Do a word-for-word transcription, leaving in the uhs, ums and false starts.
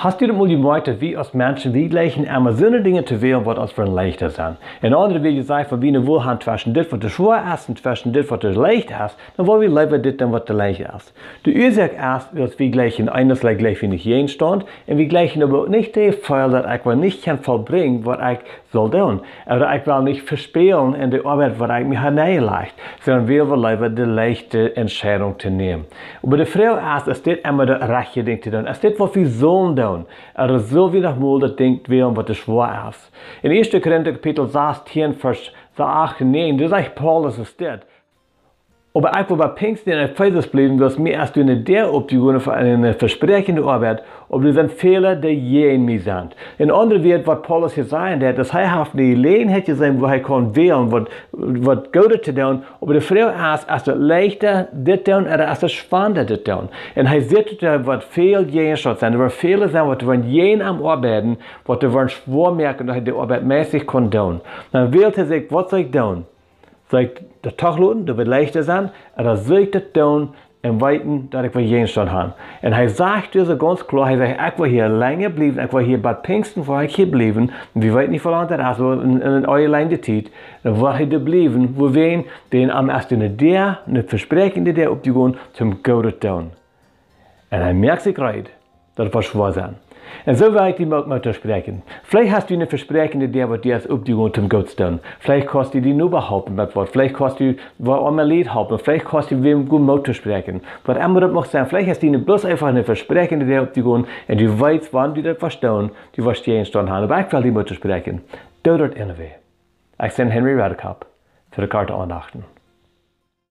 Hast du daut mol jemoakt, daut wie aus Menschen, wie jleichen emma soone Dinja to wälen, waut ons fa leichta sent? En aundre Wieed jesajcht, wan wie ne Wol han tweschen dit, waut schwoa es, un tweschen dit, waut leicht es, dan well wie leewa dit doonen, waut leicht es. De Uasoak es, daut wie jleichen, eenes jleich wie nich Jäajenstaunt, un wie jleichen oba uk nich de Jefeel, daut ekj woll nich kjennen vollbrinjen, waut ekj saul doonen. Ooda ekj well nich vespälen en de Oabeit, waut ekj mie ha nenjelajcht, sonda wie wellen leewa de leichte Entscheidunk to nämen. Oba de Froag es, es dit emma daut rajchte Dinkj to doonen? Es dit, waut wie sellen doonen? Ooda sell wie noch mol daut Dinkj wälen, waut schwoa es? En ieeschte Korinta Kapitel sastieen, Varsch acht un näajen, doa sajcht Paulus es dit: Oba ekj well bat Pinjsten en Efesus bliewen, wiels mie es doa ne Däa opjegonen fa ne vespräakjende Oabeit, oba doa sent väle, dee jäajen mie sent. En aundre Wieed, waut Paulus hia sajen deit, es, hee haft ne Jeläajenheit jeseenen, wua hee kaun wälen, waut, waut Goodet to doonen, oba de Froag es, es daut leichta dit doonen, ooda es daut schwanda dit doonen? Un hee sitt, daut doa waut väl Jäajenstaunt sent, doa woaren väle sennen, waut doa woaren jäajen am oabeiden, waut doa woaren schwoa moaken, daut hee de Oabeit meist nich kaun doonen. Dan wält hee sikj, waut saul ekj doonen? Saul ekj daut doch loten, daut woat leichta sennen, ooda saul ekj daut doonen un weeten, daut ekj woa Jäajenstaunt han? Un hee sajcht doa soo gaunz kloa, hee sajcht: Ekj woa hia lenja bliewen, ekj woa hia bat Pinjsten, woa ekj hia bliewen. Un wie weeten nich, woo lang daut es, oba en, en eene lange Tiet, dan woat hee doa bliewen, wuarom? Wiels am es doa ne Däa, ne vespräakjende Däa opjegonen, toom Goodet doonen. Un hee moakt sikj reed, daut woat schwoa sennen. Un soo well ekj die uk Moot toospräakjen. Veleicht hast du ne vespräakjende Däa, waut die es opjegonen, toom Goodet doonen. Veleicht kaust du dien Noba halpen met waut. Veleicht kaust du waut aundre Lied halpen. Veleicht kaust du wäm goot Moot toospräakjen. Waut emma daut mucht sennen. Veleicht hast du ne, bloos eefach ne vespräakjende Däa opjegonen un du weetst, wan du daut woascht doonen, du woascht Jäajenstaunt han. Oba ekj well die Moot toospräakjen. Doo daut enne Wäaj. Ekj sie Henry Redekop fa de Kwartett Aundachten.